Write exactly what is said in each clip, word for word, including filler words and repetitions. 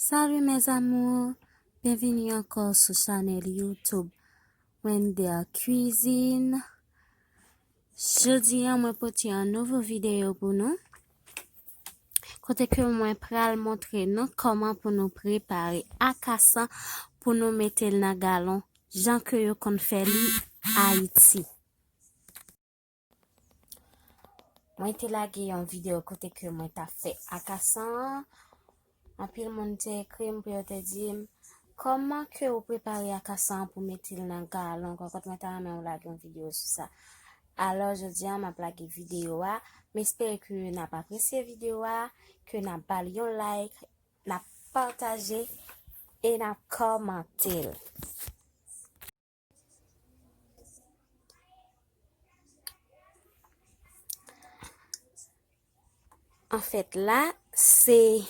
Salut mes amours, byenvini ankò sou chanèl YouTube Wender Cuisine. Jodi a mwen pote yon nouvo videyo pou nou, kote ke mwen pral montre nou kòman pou nou prepare akasan pou nou mete l nan galon, jan ke yo konn fè li Ayiti. Mwen te lage yon videyo kote ke mwen t ap fè akasan an. Anpil moun te ekri m pou yo te di m, "Kòman ke ou prepare akasan an pou mete l nan galon?" Kòkòt, mwen ta renmen ou lage yon videyo sou sa. Alò, jodi a, m ap lage videyo a. M espere ke n ap apresye videyo a, ke n ap ba l yon like, n ap pataje e n ap kòmante l. Anfèt, la, se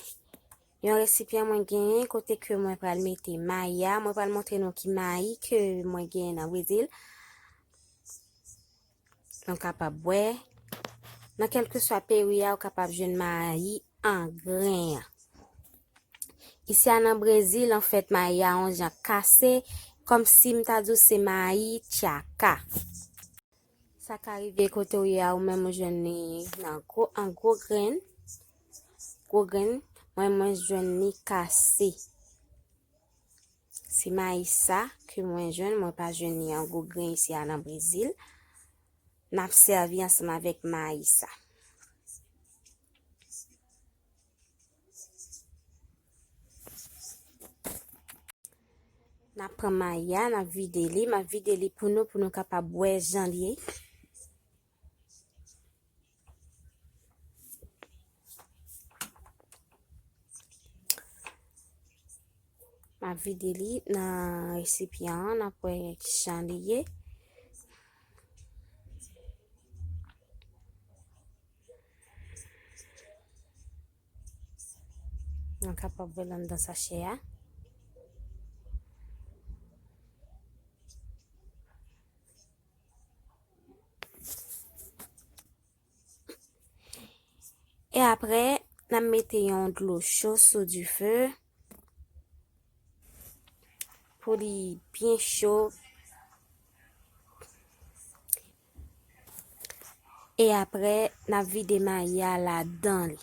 yon resipyan mwen genyen kote ke mwen pral mete mayi a. Mwen pral montre nou ki mayi ke mwen genyen nan Brezil. Nou kapab wè, nan kèlkeswa peyi a, ou kapab jwenn mayi an gren an. Isi a nan Brezil, anfèt, mayi a yon jan kase, kòmsi m ta di w se mayi tchaka. Sa ka rive kote w ye a, ou menm ou jwenn li nan gwo, an gwo grenn. Gwo grenn, mwen, mwen jwenn li kase. Se mayi sa ke mwen jwenn, mwen pa jwenn li an gwo grenn isi a nan Brezil. N ap sèvi ansanm avèk mayi sa. N ap pran mayi a, n ap vide li, m ap vide li pou nou, pou nou kapab wè jan li ye. M ap vide li nan resipyan an, n ap wè jan li ye. Nou kapab wè l anndan sachè a. E apre, n ap mete yon dlo cho sou dife pou li byen cho. E apre, n ap vide mayi a ladan li.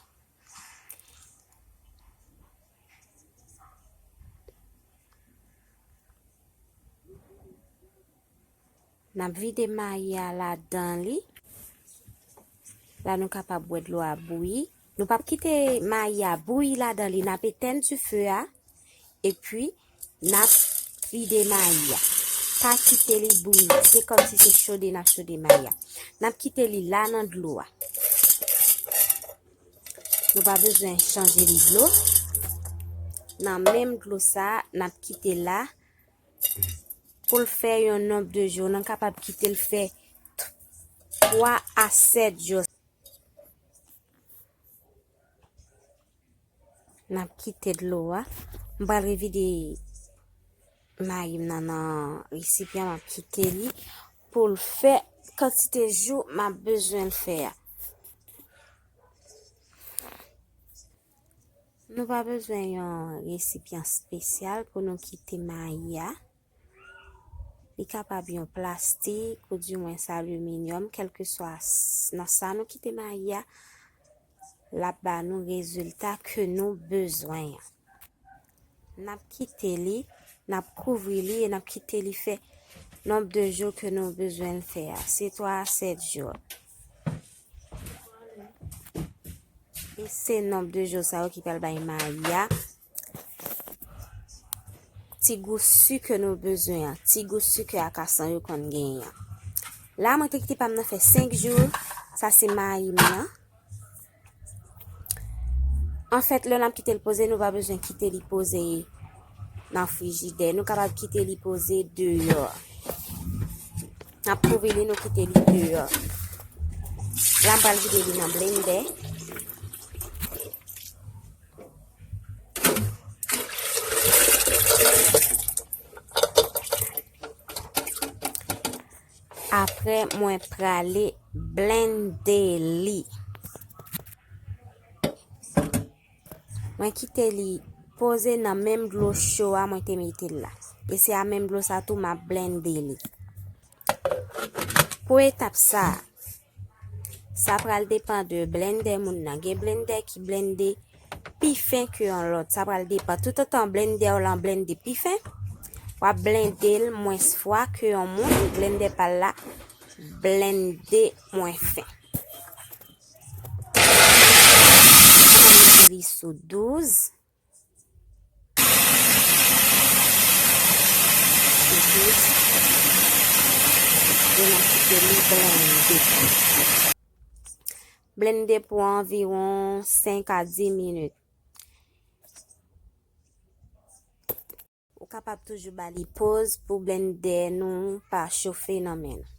N ap vide mayi a ladan li. La, nou kapab wè dlo a bouyi. Nou p ap kite mayi a bouyi ladan li. N ap etèn dife a. Epi, n ap vide mayi a. Pa kite li bouyi. Se kòmsi se chode n ap chode mayi a. N ap kite li la nan dlo a. Nou pa bezwen chanje li dlo. Nan menm dlo sa a, n ap kite la pou l fè yon nonb de jou. Nou kapab kite l fè twa a sèt jou. N ap kite dlo a. M pral revide mayi m nan nan resipyan, m ap kite li pou l fè kantite jou m ap bezwen l fè a. Nou pa bezwen yon resipyan espesyal pou nou kite mayi a. Li kapab yon plastik oudimwens aliminyòm, kèlkeswa s-, nan sa nou kite mayi a, l ap ba nou rezilta ke nou bezwen an. N ap kite li, n ap kouvri li e n ap kite li fè nonb de jou ke nou bezwen l fè a. Se twa a sèt jou. E se nonb de jou sa yo ki pral bay mayi a ti gou sik ke nou bezwen an, ti gou sik ke akasan yo konn genyen an. La, mwen te kite pa m nan fè senk jou, sa se mayi m nan. Anfèt, lè n ap kite l poze, nou pa bezwen kite li poze nan frijidè. Nou kapab kite li poze deyò. N ap kouvri li, nou kite li deyò. La, m pral vide li nan blendè. Apre, mwen prale blende li. Mwen kite li poze nan menm dlo cho a mwen te mete l la. E se a menm dlo sa tou m ap blende li. Pou etap sa, sa pral depann de blendè moun nan. Gen blendè ki blende pi fen ke yon lòt. Sa pral depann. Toutotan blendè w lan blende pi fen, w ap blende l mwens fwa ke yon moun blendè pa l la blende mwen fen. Li sou douz. Sou douz. E n ap kite li blende. Blende pou anviwon senk a dis minit. Ou kapab toujou ba li poz pou blendè nou pa chofe nan men nou.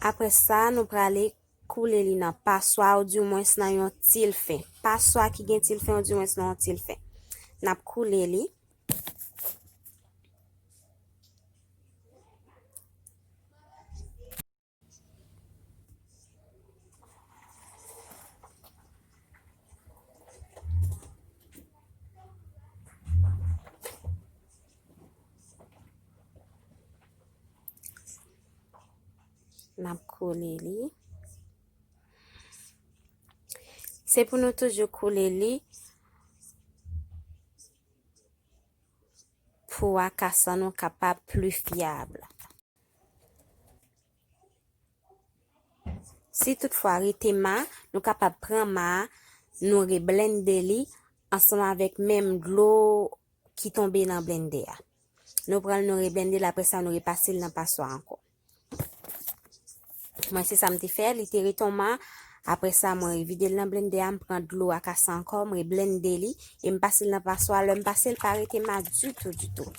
Apre sa, nou prale koule li nan paswa oudimwens nan yon tilfen. Paswa ki gen tilfen oudimwens nan yon tilfen. N ap koule li. N ap koule li. Se pou nou toujou koule li pou akasan nou kapab pli fyab. Si toutfwa rete ma, nou kapab pran ma a, nou reblende li ansanm avèk menm dlo ki tonbe nan blendè a. Nou pran l, nou reblende l, apre sa, nou repase l nan paswa ankò. Mwen, se sa m te fè, li te rete yon ma. Apre sa, mwen revide l nan blendè a, m pran dlo akasan ankò, m reblende li, e m pase l nan paswa. Lè m pase l, pa rete ma ditou, ditou.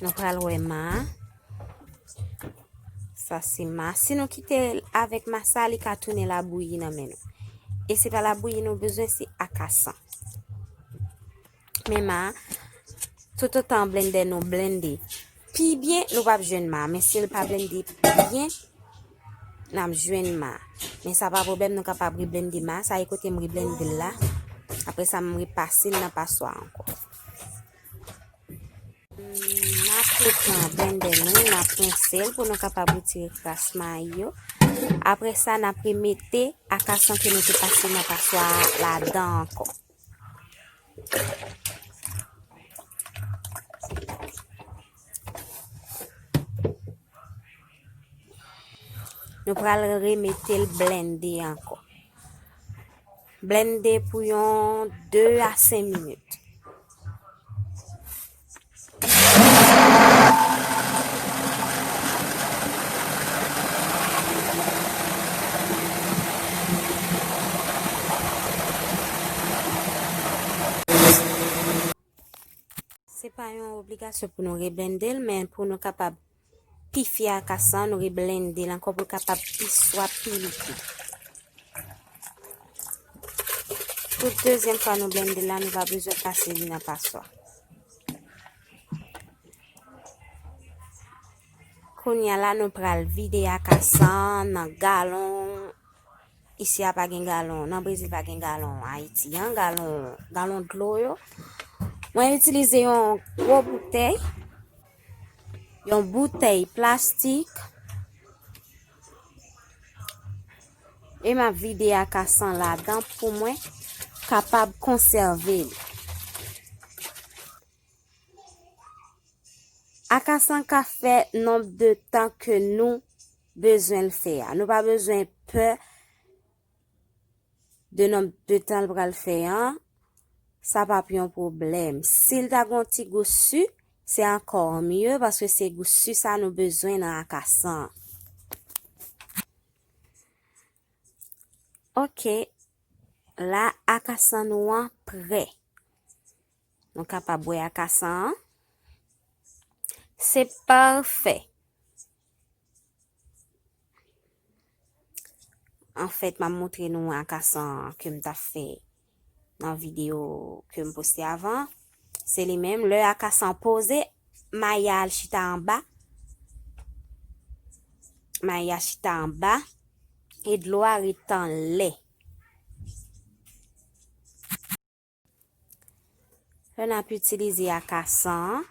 Nou pral wè ma a. Sa se ma. Si nou kite l avèk ma sa, li ka tounen labouyi nan men nou. E se pa labouyi nou bezwen, se akasan. Men ma, toutotan blendè nou blende pi byen, nou p ap jwenn ma. Men si l pa blende byen, n ap jwenn ma. Men sa pa pwoblèm, nou kapab reblende ma. Sa e kote m reblende l la. Apre sa, m repase l nan paswa ankò. N ap repran blendè nou, n ap rense l pou nou kapab retire kras mayi yo. Apre sa, n ap remete akasan ke nou te pase nan paswa a ladan ankò. Nou pral remete l blende ankò. Blende pou yon de a senk minit. Se pa yon obligasyon pou nou reblende l, men pou nou kapab pifye akasan, nou reblende l ankò pou l kapab pi swa pi likid. Pou dezyèm fwa nou blende l la, nou pa bezwen pase li nan paswa. Kounye a la, nou pral vide akasan nan galon. Isi a pa gen galon, nan Brezil pa gen galon Ayiti an, galon, galon dlo yo. Mwen itilize yon gwo boutèy, yon boutèy plastik, e m ap vide akasan ladan pou mwen kapab konsève li. Akasan ka fè nonb de tan ke nou bezwen l fè a. Nou pa bezwen pè de nonb de tan l pral fè an. Sa p ap yon pwoblèm. Si l ta gon ti gou si, se ankò mye, paske se gou si sa nou bezwen nan akasan. Ok, la akasan nou an prè. Nou kapab wè akasan an. Se pafè. Anfèt, m ap montre nou akasan ke m t ap fè nan videyo ke m poste avan. Se li menm. Lè akasan poze, mayi a al chita anba. Mayi a chita anba. E dlo a ret anlè. Lè n ap itilize akasan an,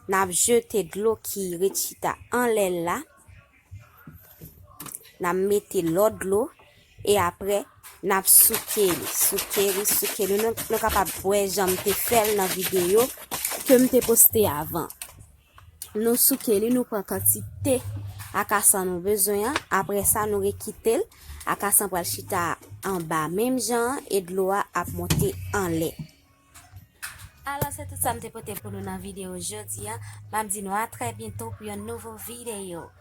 n ap jete dlo ki ret chita anlè l la. N ap mete lòt dlo. E apre, n ap souke li, souke li, souke li. Nou, nou kapab wè jan m te fè l nan videyo ke m te poste avan. Nou souke li, nou pran kantite akasan nou bezwen an. Apre sa, nou rekite l. Akasan pral chita anba menm jan an e dlo a ap monte anlè. Alò, se tout sa m te pote pou nou nan videyo jodi a. M ap di nou a trè byento pou yon nouvo videyo.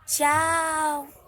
Tchao!